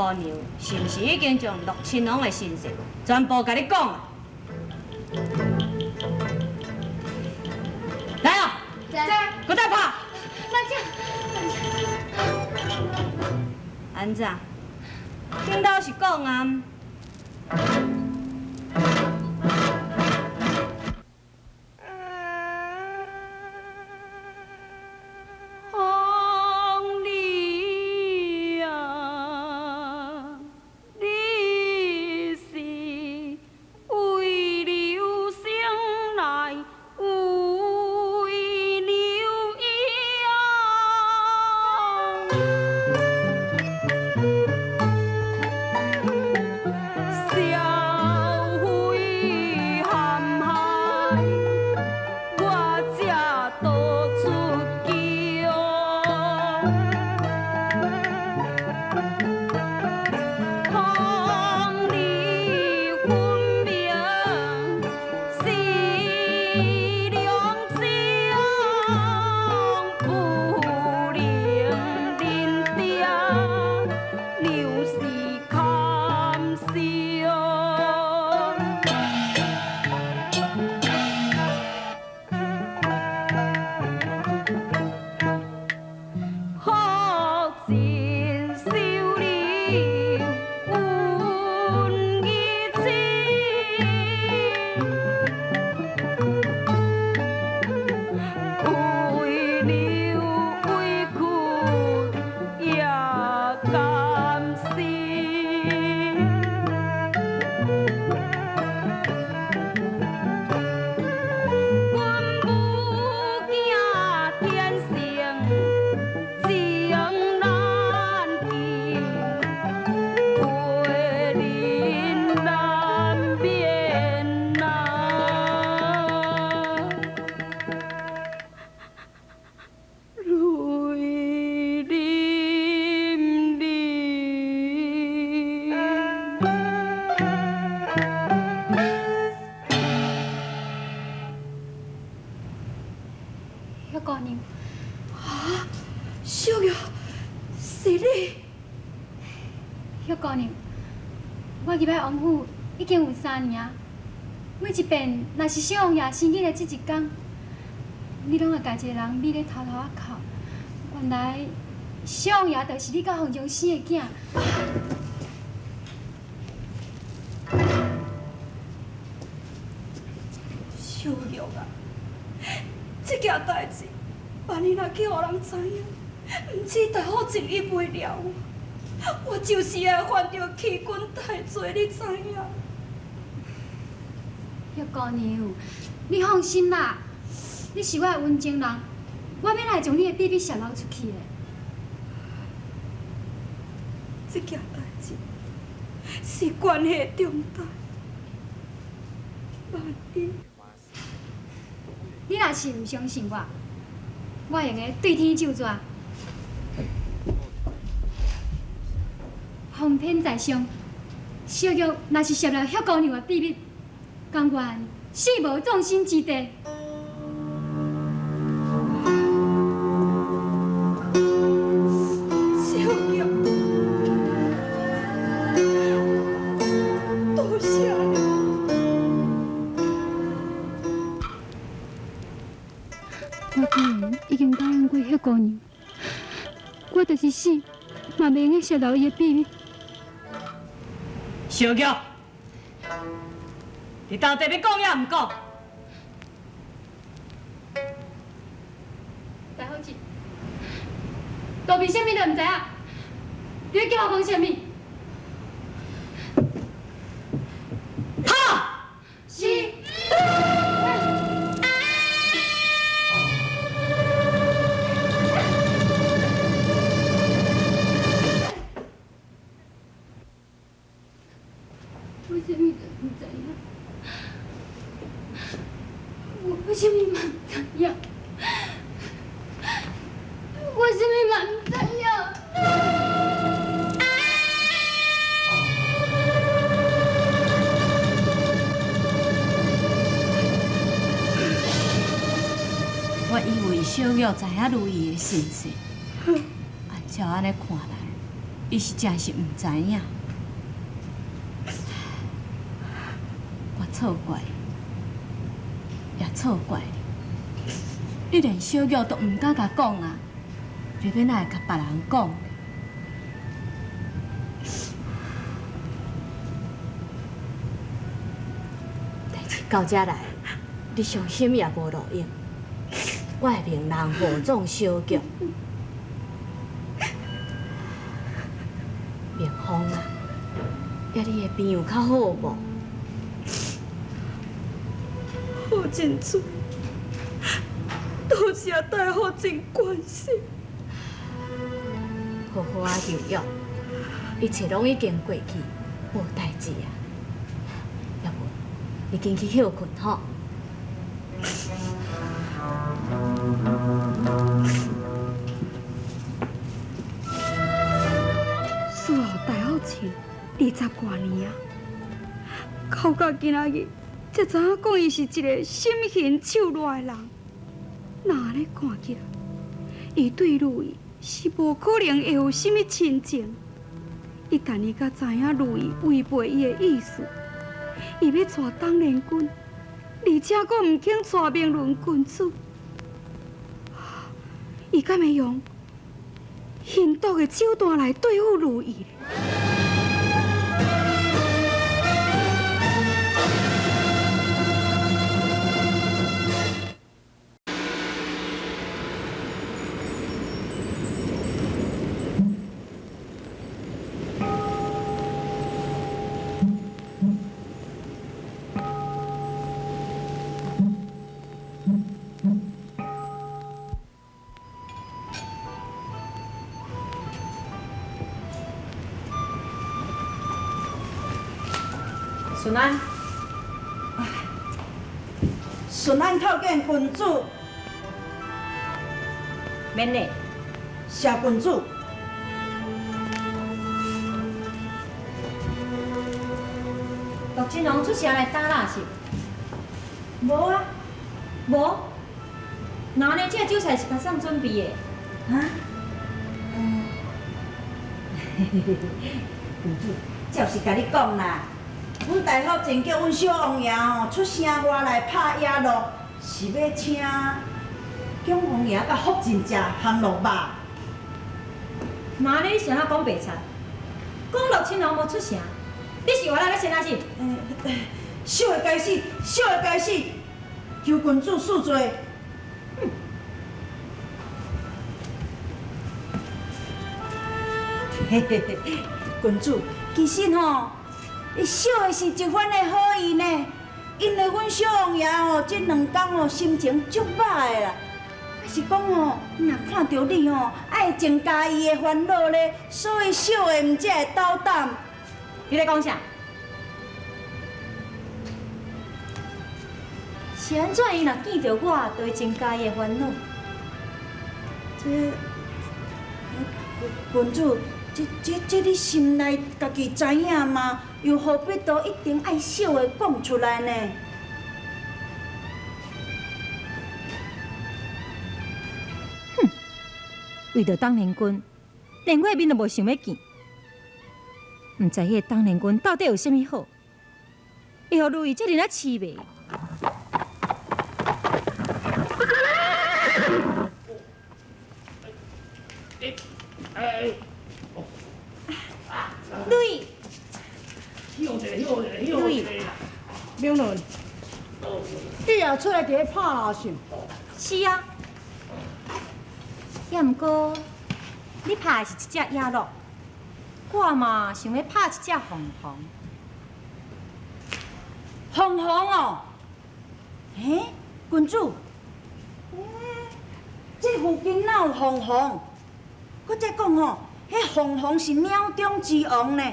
姑娘是毋是已經將樂親王的身世全部共你講啊？來啊！在。閣再拍。慢點。按怎？頂頭是講啊。鳳梨啊，你是為了生來為了養。社會陷害，我才逃出京。風你分明是兩種，不能認定娘是堪笑。福盡收留阮義親，為了委屈也甘心。阮母囝天生情難盡，為人難免啊。淚淋淋。葉姑娘，啊，小玉，是你？葉姑娘，我入來王府已經有3年啊。每一遍若是小王爺生日的這一天，你攏會共一個人覕咧偷偷仔哭。原來小王爺就是你佮鳳中生的囝。小玉啊，這件代誌，萬一若去予人知影，毋止大福情伊袂了我，我就是會犯著欺君大罪，你知影？葉姑娘，你放心啦，你是我的溫情人，我欲來將你的秘密泄露出去的。這件代誌是關係重大，萬一…… 你若是毋相信我，我會用得對天咒詛，奉天在上，小玉若是泄露葉姑娘的秘密，甘願死無葬身之地。小玉，多謝你。我既然已經答應過葉姑娘，我就是死，嘛袂用得泄露伊的秘密。小玉，你到底欲講抑毋講？大好姊，路邊啥物都毋知影，你欲叫我講啥物？拍！是。我啥物都毋知影，我啥物嘛毋知影，我啥物嘛毋知影。我以為小玉知影如意的身世，按照按呢看來，伊實在是毋知影。我錯怪，也錯怪你，你連小玉都毋敢共講啊，你欲哪會共別人講？代誌到遮來，你傷心也無路用，我會命人護送小玉。明芳啊，遐你的病有較好無？好真濟，多謝大夫真關心。好好仔休養，一切攏已經過去，無代誌啊。猶無，你緊去歇睏吼。侍候大福親20外年啊，到到今仔日，才知影講伊是一个心狠手辣的人。若按呢看起來，伊對如意是無可能會有啥物親情。一旦伊才知影如意違背伊的意思，伊欲娶董連君，而且閣毋肯娶明倫君主，伊敢會用狠毒的手段來對付如意？順安，順安叩見郡主。免禮。謝郡主。陸親王出城來打獵是？無啊，無。那按呢，這酒菜是較送準備的？啊？郡主，照實共你講啦。阮大福前叫阮小王爺吼出城外來拍野鹿，是欲請蔣王爺佮福晋食烘鹿肉。那按呢，你是按怎講白賊？講陸親王無出城，你是活來欲先啊是？小的該死，小的該死，求郡主恕罪。嘿嘿嘿，郡主，其實吼，小的是一番的好意呢。因為阮小王爺吼，這兩工吼心情足歹的啦，啊是講吼，若看著你吼，愛增加伊的煩惱咧，所以小的毋才會斗膽。你咧講啥？是按怎？伊若見著我，就會增加伊的煩惱。這，郡主。這你心內家己知影嘛？又何必都一定愛小的講出來呢？哼！為著董連君，連我的面都無想欲見。毋知彼个董連君到底有啥物好，會予如意遮爾仔痴迷？如意，如意，明倫，你也出來佇咧拍鬧是？是啊，也毋過你拍的是一隻野鹿，我嘛想欲拍一隻鳳凰。鳳凰哦，欸，郡主，欸，這附近哪有鳳凰？閣再講吼，彼鳳凰是鳥中之王呢，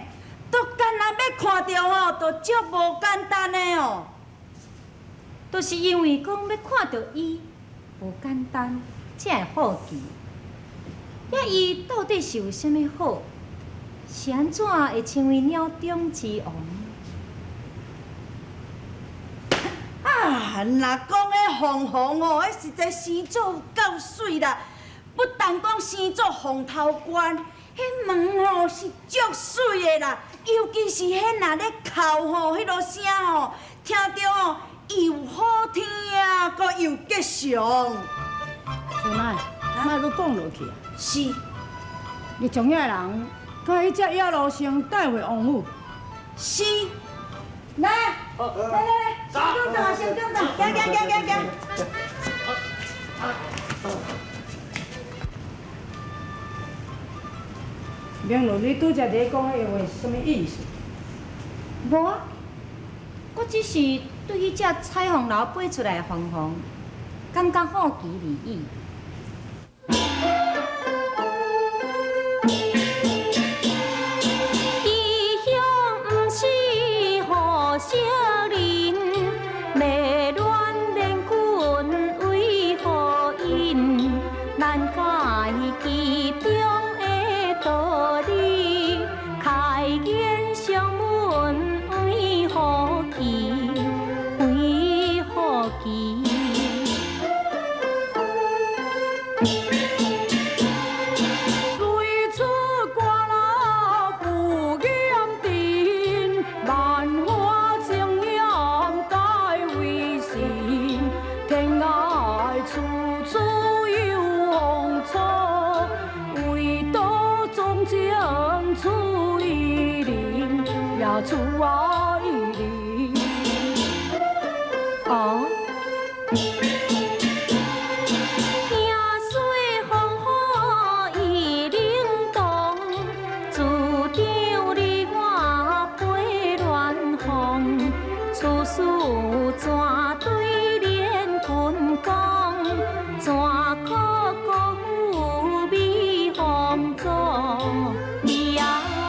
都干焦欲看著吼，都足無簡單的哦。就是因為講欲看著伊無簡單，才會好奇。啊，伊到底是有啥物好？是按怎會稱為鳥中之王？啊，若講彼鳳凰哦，彼實在生做有夠媠啦！不但講生做鳳頭冠，彼彼门吼是足媠的啦，尤其是彼若咧哭吼，彼落声吼，听著吼又好听，阁又吉祥。春爱，莫阁讲落去啊！是。你将遐人，共彼只野路生带回王府。是。来，来来来，先转转，先转转，行行行行行。明伦，你拄才伫讲彼个话是啥物意思？无啊，我只是对彼只彩凤楼飞出来的凤凰，感觉好奇而已。异乡毋是好小人，迷恋恋君为何因？难解其中的道理，开言相问为何奇？为何奇？水出歌楼不厌阵，万花争艳皆为神。天涯处处有芳草，唯独钟情处伊人，也处爱人。哦。听说风雨已灵动，主张你我飞乱风，处事怎对连君讲？怎可辜负美风纵？美啊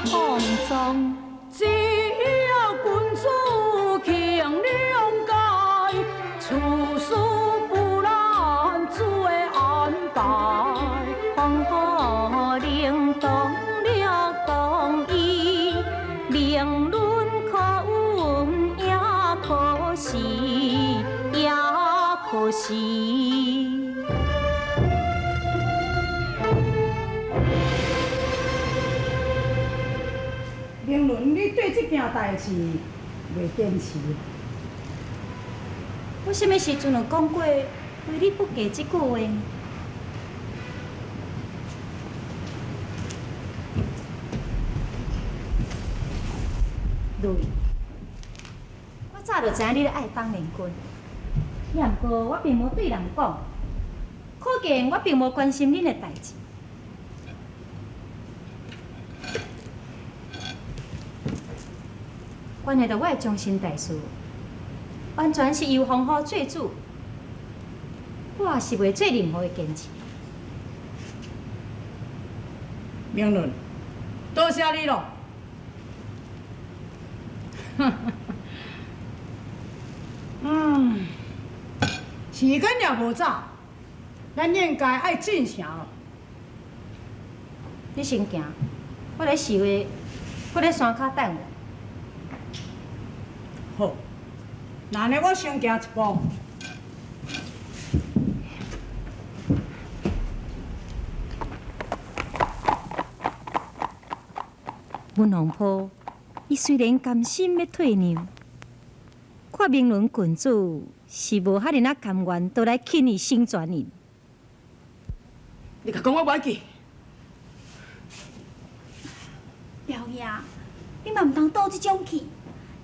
放纵。只要君子轻谅解，处事不难做安排。风雨灵动了公义，命运可运也可时，也可时。明伦，你对这件代志袂坚持？我啥物时阵有讲过为你不嫁这句话？对，我早就知影你咧爱方连君，也毋过我并无对人讲，可见我并无关心恁的代志。关系到我的终身大事，完全是由风雨做主，我也是袂做任何的坚持。明伦，多谢你咯。嗯，时间也无早，咱应该爱进城咯。你先行，我咧市话，我咧山跤等我。好，那呢，我先行一步。文王婆，伊虽然甘心欲退让，看明伦郡主是无遐尔仔甘愿，倒来轻易成全𪜶。你共讲我无爱记。表爷，你嘛毋通赌这种气。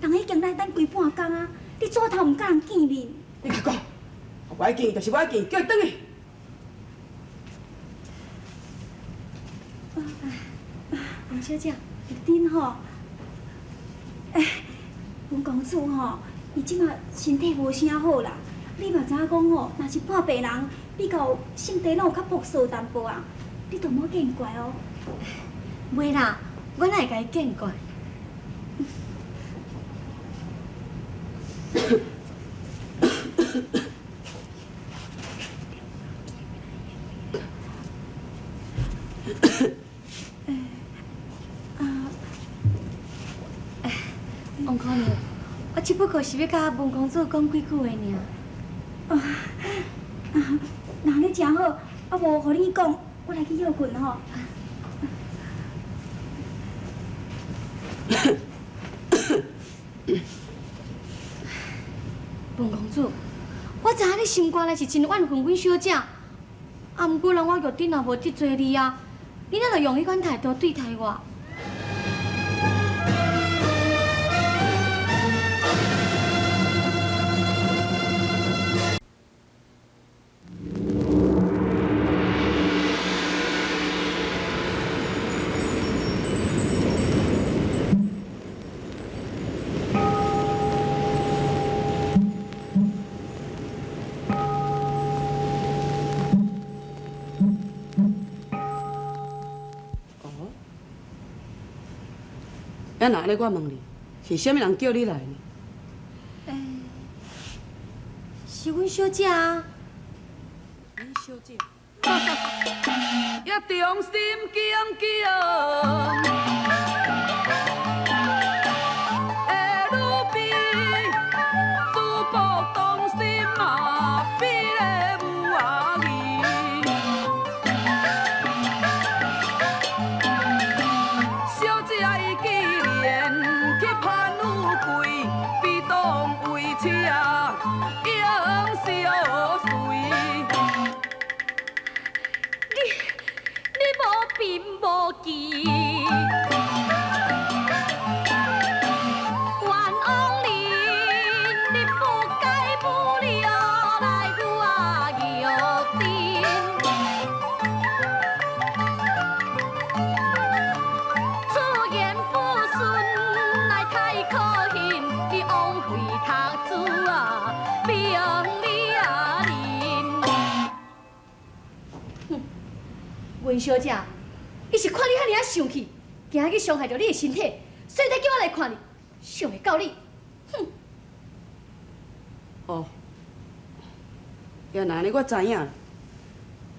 人已经来等规半工啊，你纸头毋佮人见面。你共讲，我无爱见，就是无爱见，叫伊转去。王小姐，恁吼，哎，文公子吼，伊这马身体无啥好啦。你嘛知影讲吼，若是破病人，比较性地拢有较朴素淡薄啊，你都莫见怪哦。袂啦，我哪会共伊见怪？王姑娘，我只不过是欲佮文公子讲几句话尔。啊，那按呢真好，啊无予恁讲，我来去歇睏吼。文公主，我知影你心肝内是真怨恨阮小姐，啊，毋过人我玉珍也无得罪你啊，你哪会用彼款态度对待我？啊，若按呢，我问你，是啥物人叫你来呢？是阮小姐啊。阮小姐。也忠心坚强的女婢，珠宝当心啊，比咧母阿姨。小姐伊既然去攀富贵，比当为妻应相随。你无凭无据，冤枉你，你不该不了来我玉珍。出言不顺来太可恨，你枉费读书啊，命你啊认。阮小姐，伊是看你遐尔仔生气，惊去伤害著你的身体，所以才叫我来看你，想袂到你，哼！哦，也若按呢，我知影啦。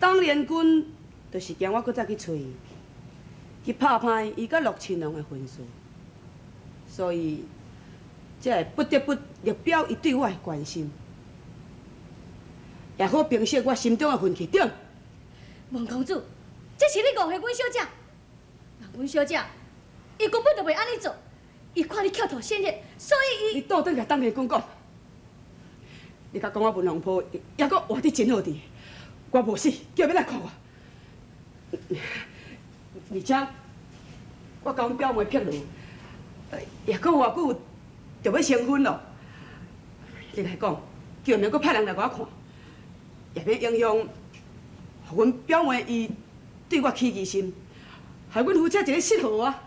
董连君就是惊我阁再去揣伊，去拍歹伊佮陆亲王的婚事，所以才会不得不力表伊对我的关心，也好平息我心中的恨气，对。文公主，这是你误会阮小姐。人阮小姐，伊根本就袂按呢做，伊看你口吐鲜血，所以伊…… 你倒转共董连君讲，你佮讲我文凤婆犹阁活得真好伫，我无死，叫欲来看我。而且我佮阮表妹碧罗，犹阁有偌久就欲成婚咯。你来讲，叫免阁派人来共我看，也免影响，予阮表妹伊对我起疑心，害阮夫妻一个失和啊！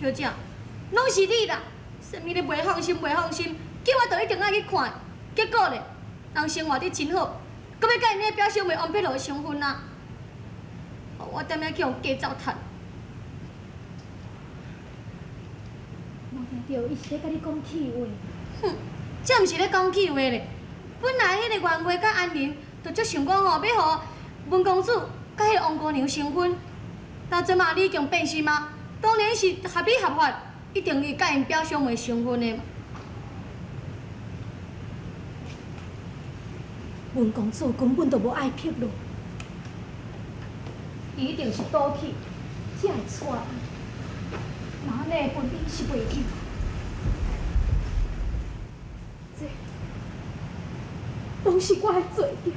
小姐，拢是你啦，啥物你袂放心，袂放心，叫我就一定爱去看。结果咧，人生活得真好，阁欲佮𪜶彼个表小妹王碧罗成婚啊！我踮遐去予鸡糟蹋。无听著，伊是咧佮你讲气话。哼，这毋是咧讲气话咧。本来彼个元月佮安宁就足想讲吼，欲予文公主佮彼个王姑娘成婚，到这马你已经变心啊，当然是合理合法，一定会佮𪜶表小妹成婚的嘛。文公主根本就无爱碧罗，伊一定是赌气，才会娶伊。若按呢婚姻是袂去。这拢是我的罪孽。